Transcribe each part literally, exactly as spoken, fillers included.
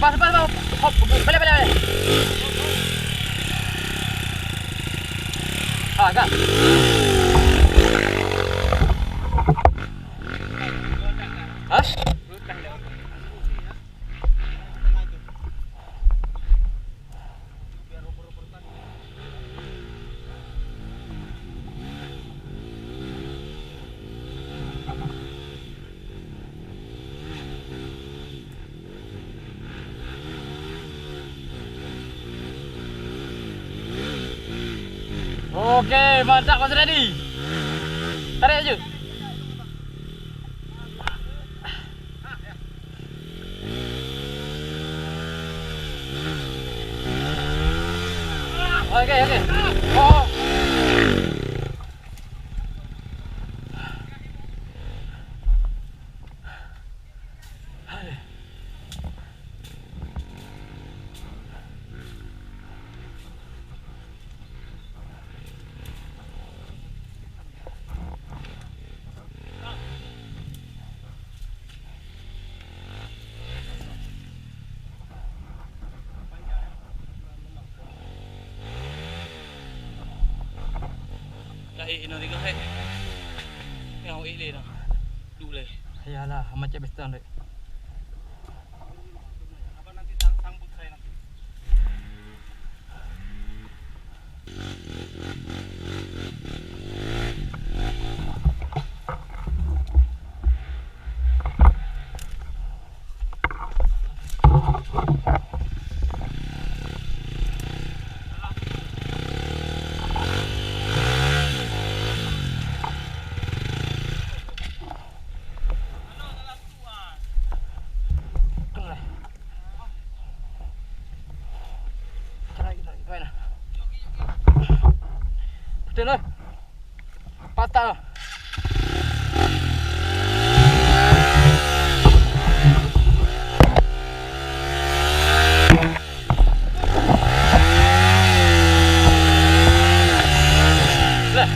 Pas, pas, pas. Hop, balik, balik, balik. Ha, gas. Ha? Oke, mantap, Mas Radi. Tarik aja. Oke, oke. Oh. Dah ék inoe tiga, hei. Nyang ék lé dah. Duek lé. Yalah, macam biasa dek. Apa nanti sang-, sambut saya nanti. Betul lah. Patah. Lah.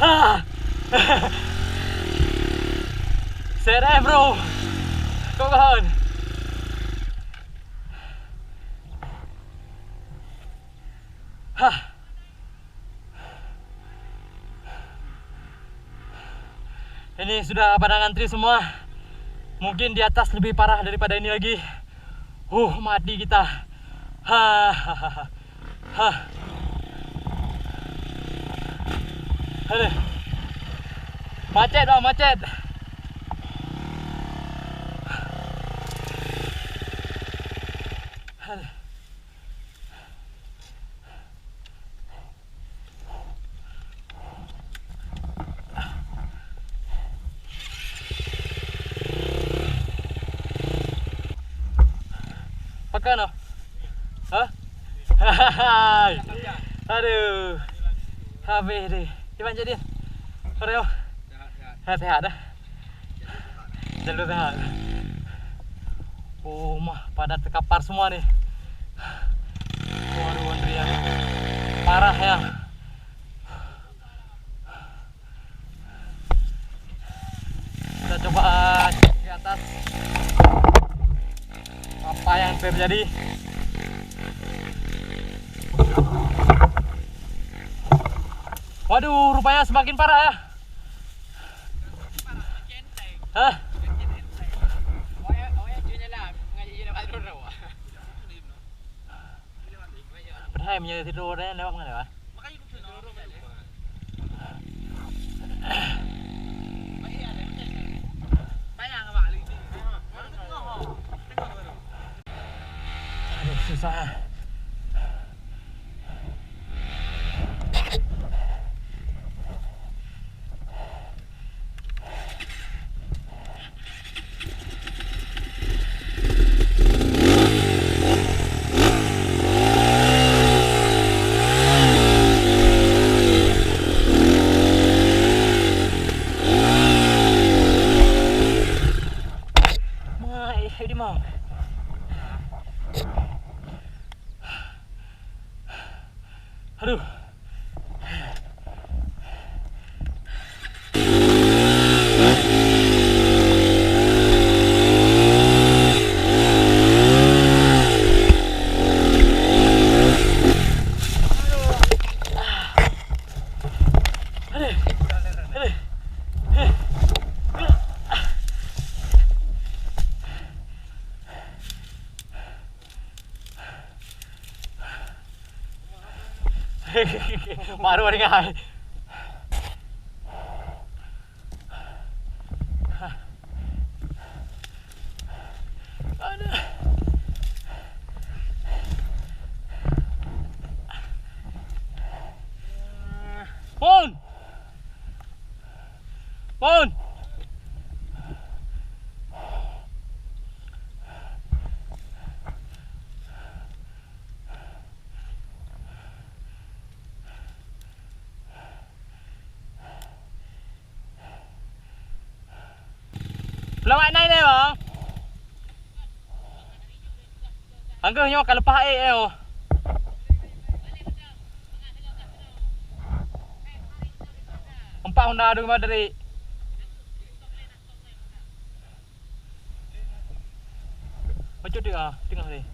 Ah. Set, eh, bro. Kau kawan. Hah. Ini sudah pada ngantri semua. Mungkin di atas lebih parah daripada ini lagi. Huh, mati kita. Hah. Hah. Aduh. Macet, Bang, macet. Aduh. Pakai noh. Hah? Hai. Aduh. Habis deh. Iban jadi. Koreo. Sehat, sehat. Sehat, sehat dah. Jalur sehat. Oh, mah, padat terkapar semua nih. Waduh, antrian. Parah ya. Kita coba cek ke atas. Apa yang terjadi? Waduh, rupanya semakin parah ya. Hah? Padahai meunyoe sidroe lewat ngon lewat. Aduh, susah. Aduh. Baru dengar. Pon! Pon! Peulawai nai lé, bang. Anggeuh nyoe ka leupah ék nyoe. Empat honda dua madri. Bacut dia, tengah ni.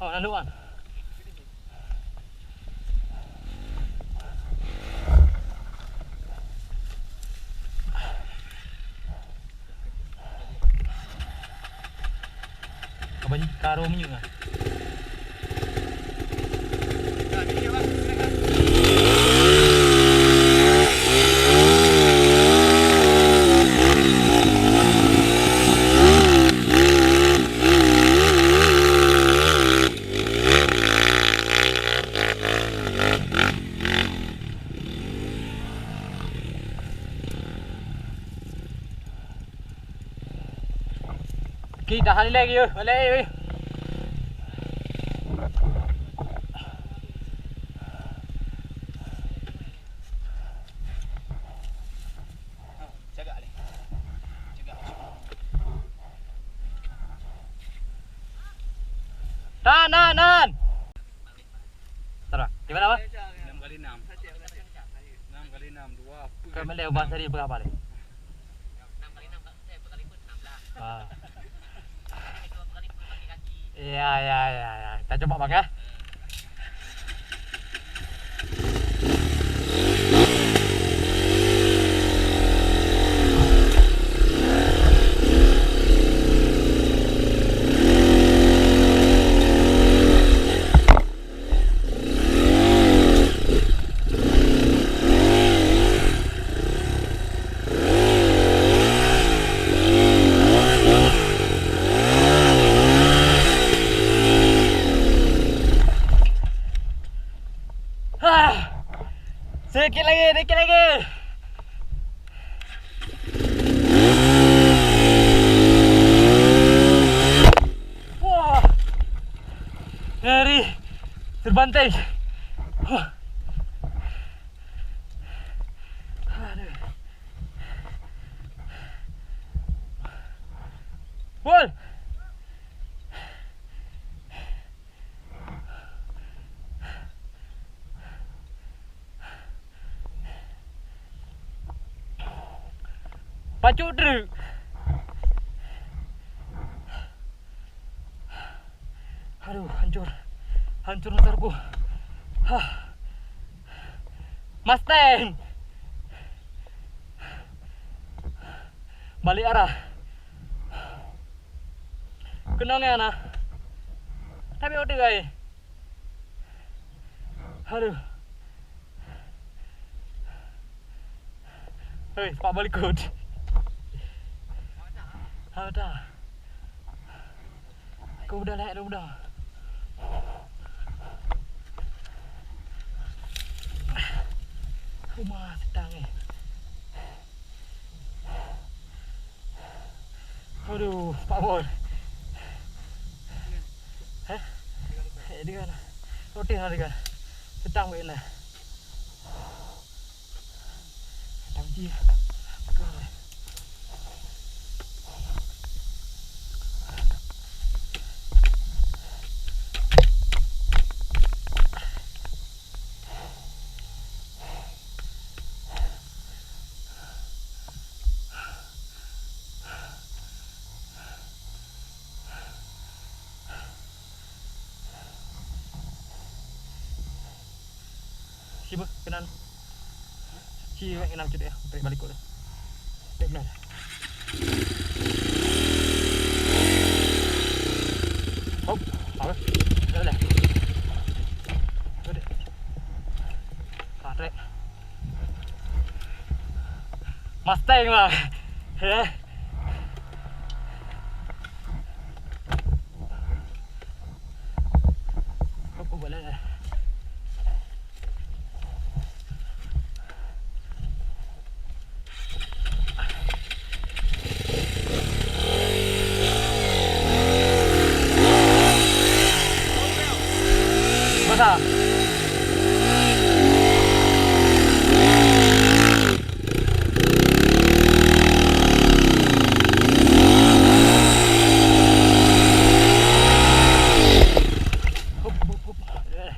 Oh, lalu kan. Apa ni? Karo minyak ah. Ki dah lé lagi, balik. Tahan, tahan, tahan. Tara, di mana, Bang? Enam kali enam. Enam kali enam, dua. Kau melihat Bang tadi berapa ni? Ah. Ya, ya, ya, ya. Kita coba, Bang, ya. Ah! Sikit lagi, sikit lagi. Wah. Ngeri. Terbanting. Huh. Aduh. Woi. Pacut treuk. Aduh, hancur. Hancur motorku. Hah. Mustang. Balik arah. Keunong ya, nah. Tapi udah, guys. Aduh. Hei, pak balikot. Ada. Kau udah naik dah, udah. Rumah sedang eh. Aduh, Pak Bol. Heh? Eh, dia kan. Roti lah dia kan. Sedang weh lah. Sedang dia. Kau. Ibu, keunan. Ci wek keunan cut ya, tarik balik kot. Tarik benar. Hop, apa? Dah, dah. Dah, dah. Ha, tarik. Mustang lah. Ya. Hop, hop, boleh. Basah. Hop, hop, hop. Eh.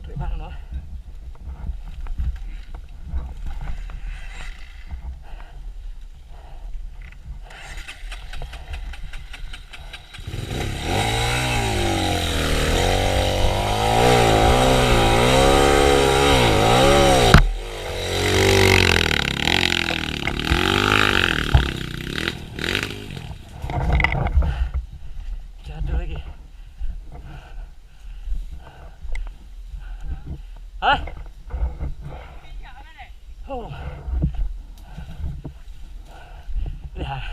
Trek bang noh. Jatuh lagi. Hah? Oh. Lihat.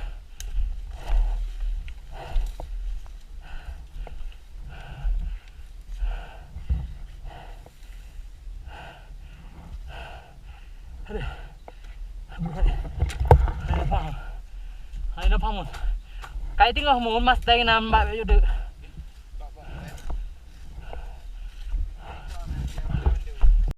Aduh. Hai, nampak. Hai, nampak, Mun. Kai teungoh, Mun, Mustang nam bak yue dek.